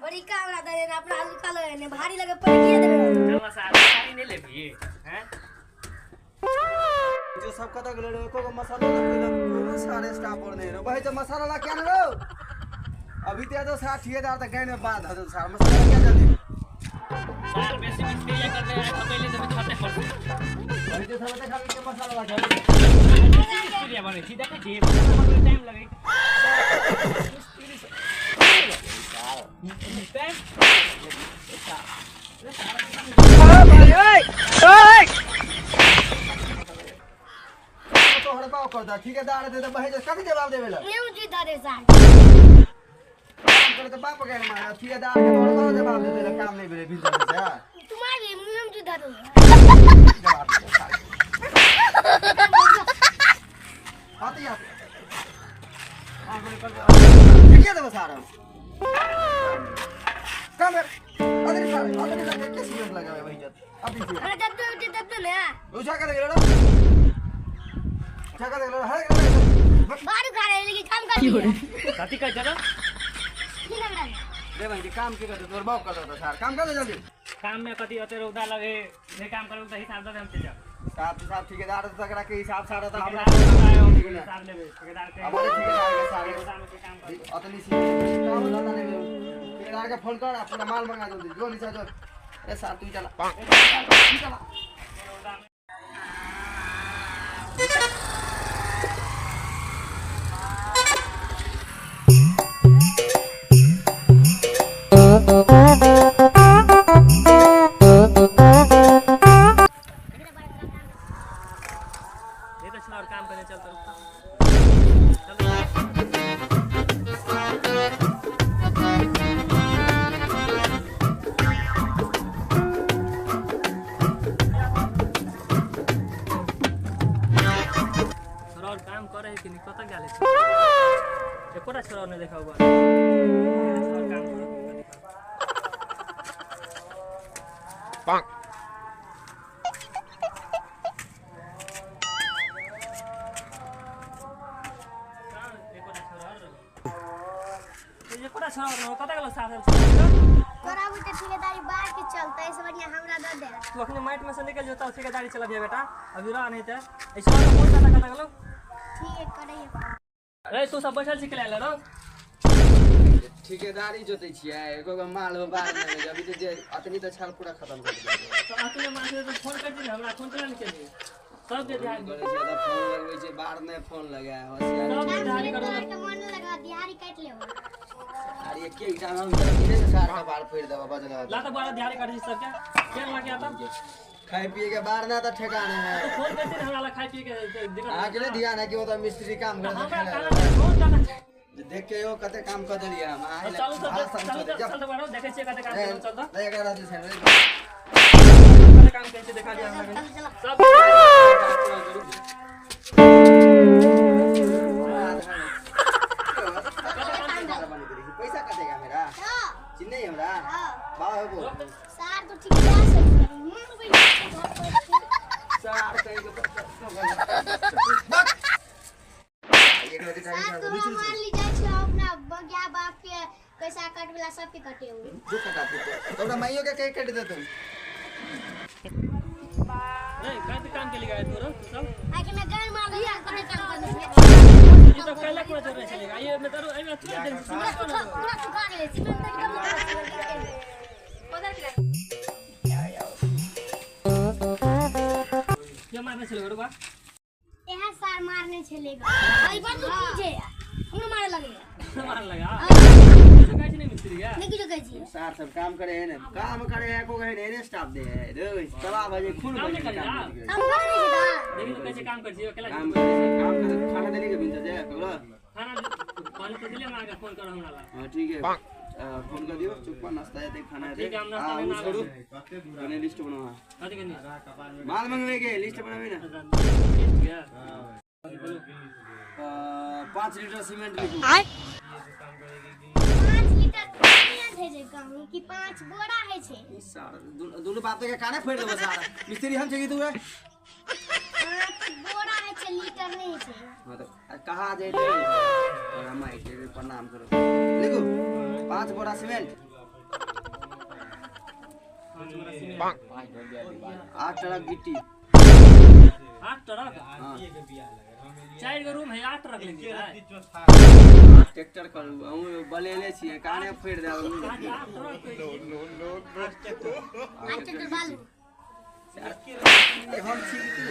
बड़ी काम रहता है अपना हल्का लगे ने भारी लगे पड़ गया देबे। चल मसाला सारी नहीं लेबी हैं जो सब कत गेलो रे एको गो मसाला ना कोई कोनो सारे स्टाफ और नहीं रो भाई तो मसाला ला क्या रो अभी ते तो सार ठेकेदार त गए में बात हद सार मसाला क्या जल्दी सार बेसी मिस्त्री कर दे पहले तो छते पर अभी ते सब ते खाली के मसाला ला क्या मिस्त्री बने छी देखै छी मसाला बनबै टाइम लगे टाइम ओए ओए तो हड़पाव कर दा ठेकेदार दे त बहे कथि जवाब देबे ला नहीं मुझे दे सार करे त बाप गए मारा ठेकेदार के तो जवाब दे देला काम नहीं भेले बिल से तुम्हारे मुंह में जुदा दो जवाब दे आते आते हां बोले कर क्या देबो सारा काम कर अदरी सारे अदरी लगे के सीमेंट लगावे भाई जत अभी से अरे जब दो जब ना उठा कर गेलो उठा कर गेलो हर बारू खा रहे लेकिन काम कर कथि कहै छ दे भाई काम के कर तोर बाप कर दो सार काम कर दे जल्दी काम में कथि अते रौदा लगे जे काम करब त हिसाब दे हम चल साहब साहब ठेकेदार तकरा के हिसाब सारा त हमरा हिसाब लेबे ठेकेदार के हमारे ठेकेदार के सारे रौदा में के काम कर अतनी सी काम धंधा नहीं ठेकेदार के फोन कर पूरा माल मंगा जल्दी जो नीचा जो ए सार तू चला तू चला ये तो और काम करने चलता छोरा और काम करे कि नहीं कत गेल छै एकोटा छोरा नहीं देखा हुआ काम पांच एकोटा छोरा रहो कत गेल साथ तोरा बुते ठेकेदारी बाहर के चलता ऐसे बढ़िया हमरा दे दे तू अखने माइट में से निकल जता ठेकेदारी चला दिया बेटा अभी रह नहीं त ऐसा फोन कत कत गेलो ठीक है करैए रे तू सब बैठल छी के रो ठेकेदारी जोतै छियै एको गो माल हो बाहर नहीं अभी तो जे अतनी तो छाल पूरा खत्म कर देलकै तो अखने मार से तो फोन कर दी हमरा फोन चला नहीं केली सब के ध्यान करै छियै त फोन लगबै छै बाहर नहीं फोन लगाए होशियार सब के ध्यान करो के मन लगा दिहाड़ी काट लेबो अरे एक एक टाइम हम धीरे से सार का बाहर फेर देबो बजला ला तो बड़ा ध्यान कर दी सब के केन लगे आता खाए पिए के बाहर ना त ठेकाना है तो फोन करते हमरा ला खाए पिए के दिक्कत आ के ध्यान है कि वो तो मिस्त्री काम करता हमरा काला फोन करना देख के यो कते काम कर देलिए हम आइ चलू तो चलू चल तो बड़ो देखै छियै कते काम करन चल त नहीं एकरा रहते छै कते काम कैसे देखा दिया हमरा सब पैसा कटेगा मेरा चिन्ह हमरा बाबा हो सार तो ठेकेदार से मन बैठ सार कहीं के एक रोटी खाई सार तो मार ली जाय छै अपना बगिया बाप के पैसा काट वाला सब के कटे हो जो कटा दे तोरा माइयो के के कट दे तू नहीं कते काम के लिए गए तू सब आके मैं गान मार लिया कते काम कर ये तो कैला कोड़ा जोर चलेगा ये मैं तारो एमे तुरंत दे पूरा पूरा सुखा गेलै सीमेंट तक कम पकड़ के ये मारने चले गो बा एहा सार मारने चलेगा आई बात तो कीजे हम मारे लगे मार लगा तो कहै छै नहीं मिस्त्री गा नहीं किछो कहै छी सार सब काम करे है ने काम करे है को कहे ने स्टाफ दे है रे सवा बजे खून काम नहीं बजे करे काम हम करे नहीं छी दा देखी तो कैसे काम कर छी अकेला काम करे काम करे खाना देली के बिन जे ककरो खाना पानी तो दिले हमरा के फोन करो हमरा ला हां ठीक है फोन कर दियो चुप नाश्ता दे खाना दे ठीक है, हम नाश्ता लेना छोड़ू बने लिस्ट बनाओ कथि के नहीं माल मंगवे के लिस्ट बनावे ना लिस्ट गया 5 लीटर सीमेंट लिखो 5 लीटर पानी भेजे कहूं कि 5 बोरा है छे ई सारा दुनु बाप के काने फोड़ देबो सारा मिस्त्री हम छे कि तू है 5 बोरा है छे लीटर नहीं छे हां तो कहा जे तोरा माई के प्रणाम करो लिखो 5 बोरा सीमेंट 5 बोरा सीमेंट। 8 ट्रक गिट्टी। 8 ट्रक? हां। 4 गो रूम है, 8 ट्रक लग जेतै। ट्रैक्टर करू हम बलेले छियै काने फोड़ि देब। 8 ट्रक कहै छी। 8 ट्रैक्टर बालू। हम छी कि तू?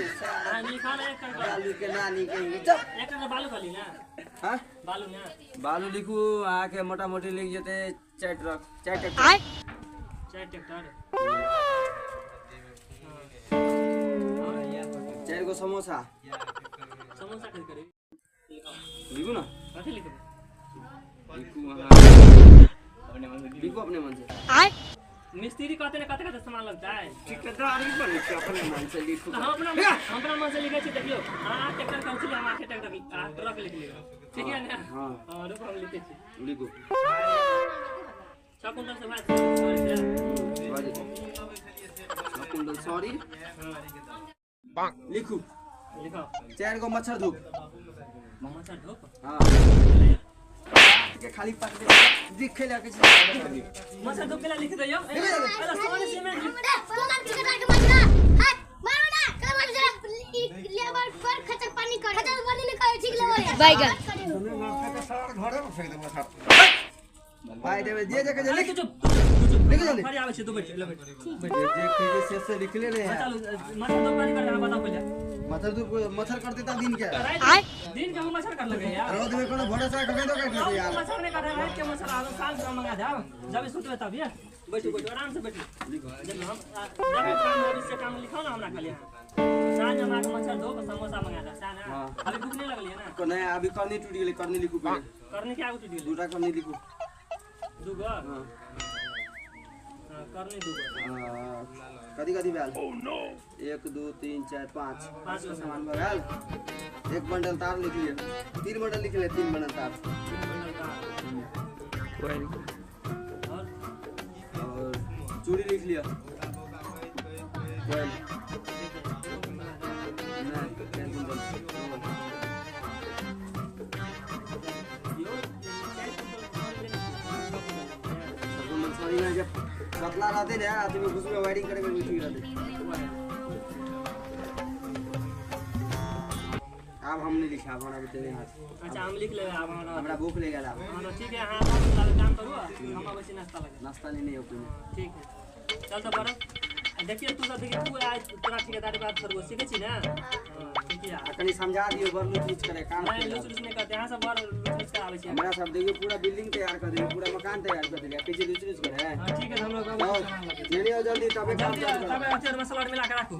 हाँ, लिखा ना 1 ट्रक बालू के नानी के चुप। 1 ट्रक बालू खाली ना। हां बालू ना। बालू लिखू अहाँ के मोटा मोटी लिख जेतै 4 ट्रक, 4 ट्रैक्टर। 4 ट्रैक्टर। 4 गो समोसा। समोसा कथी करी? लिखू ना। कथी लिखू? लिखू अहाँ लिखू अपने मन से। मिस्त्री कहते ना कते कते सामान लगतै। ठेकेदार ही बनै छै अपने मन से लिखू। तो हम अपना मन से लिखै छी। देखियौ 8 ट्रैक्टर कहै छी, हम 8 ट्रैक्टर 8 ट्रक लिख लेबै। ठीक है ना? हां हां रुकू हम लिखै छी। लिखू। 6 कुंटल से भात भऽ जेतै 6 कुंटल सॉरी। लिखू। लिखो। 4 गो मच्छर धूप। मच्छर धूप? हां के खाली पकड़े दिखे लगे छै। मच्छर धूप के लिख दियौ। पहले सोने सीमेंट सोना ठेकेदार के मारना। हाथ मारो ना कल मारो जरा लेबर पर खचर पानी कर। खचर पानी नहीं करे ठीक लेबर बैगन। घरे में फेंक देबो सर। भाई देवे जे जे के जे लिख चुप चुप लिख जल्दी। फरी आबै छै तू बैठ ले बैठ। जे जे के से लिख ले रे। चलू मच्छर धूप पानी कर बताओ पहले। मच्छर धूप मच्छर करते ता दिन के दिन के हम मच्छर कर लगे यार। रोज में कोनो भरोसा कभी तो काट लेते यार। मच्छर नहीं काटे रात के मच्छर आवे साल से मंगा जाओ जब सुतबे तब ये बैठू बैठू आराम से बैठू। जब हम जब काम हो से काम लिखाओ ना हमरा खाली। साँझ हम आके मच्छर धूप समोसा मंगा दा साँझ। अभी भूख नहीं लगली है ना? नहीं अभी करनी टूट गेलै। करनी लिखू पहले। करनी के आगू टूट गेलै? दूटा करनी लिखू। दूगो? हां हां करनी दूगो। कथी कथी भेल? 1 2 3 4 5 5 गो सामान भेल। 1 बंडल तार लिख लिए। 3 बंडल लिख ले। 3 बंडल तार। 3 बंडल तार और चूड़ी लिख लिया। कोयल नहीं 4 कुंटल। यो 4 कुंटल सॉरी ना जब पतला रहते ना आदमी घुस में वायरिंग करे में ठीक रहते। अब हम नहीं लिखा हमरा देने हाथ। अच्छा हम लिख लेबै अब हमरा भूख ले गेल अब। हां ठीक है। हां काम करू हम अबै छी नाश्ता लगे। नाश्ता लेने हो कोई? ठीक है चल तो बड़ देखिए तू सब देखिए तू आज तोरा ठेकेदारी बात करबो सीखे छी ना? हां ठीक है। आ कनी समझा दियो बड़ लूच लूच करे काम नहीं लूच लूच नहीं करते। हां सब बड़ लूच लूच कराबै छी हमरा सब। देखियो पूरा बिल्डिंग तैयार कर देलिए पूरा मकान तैयार कर देलिए कैसे लूच लूच करे। हां ठीक है हम लोग ले लियो जल्दी तबे काम तबे मसाला मिला के राखू।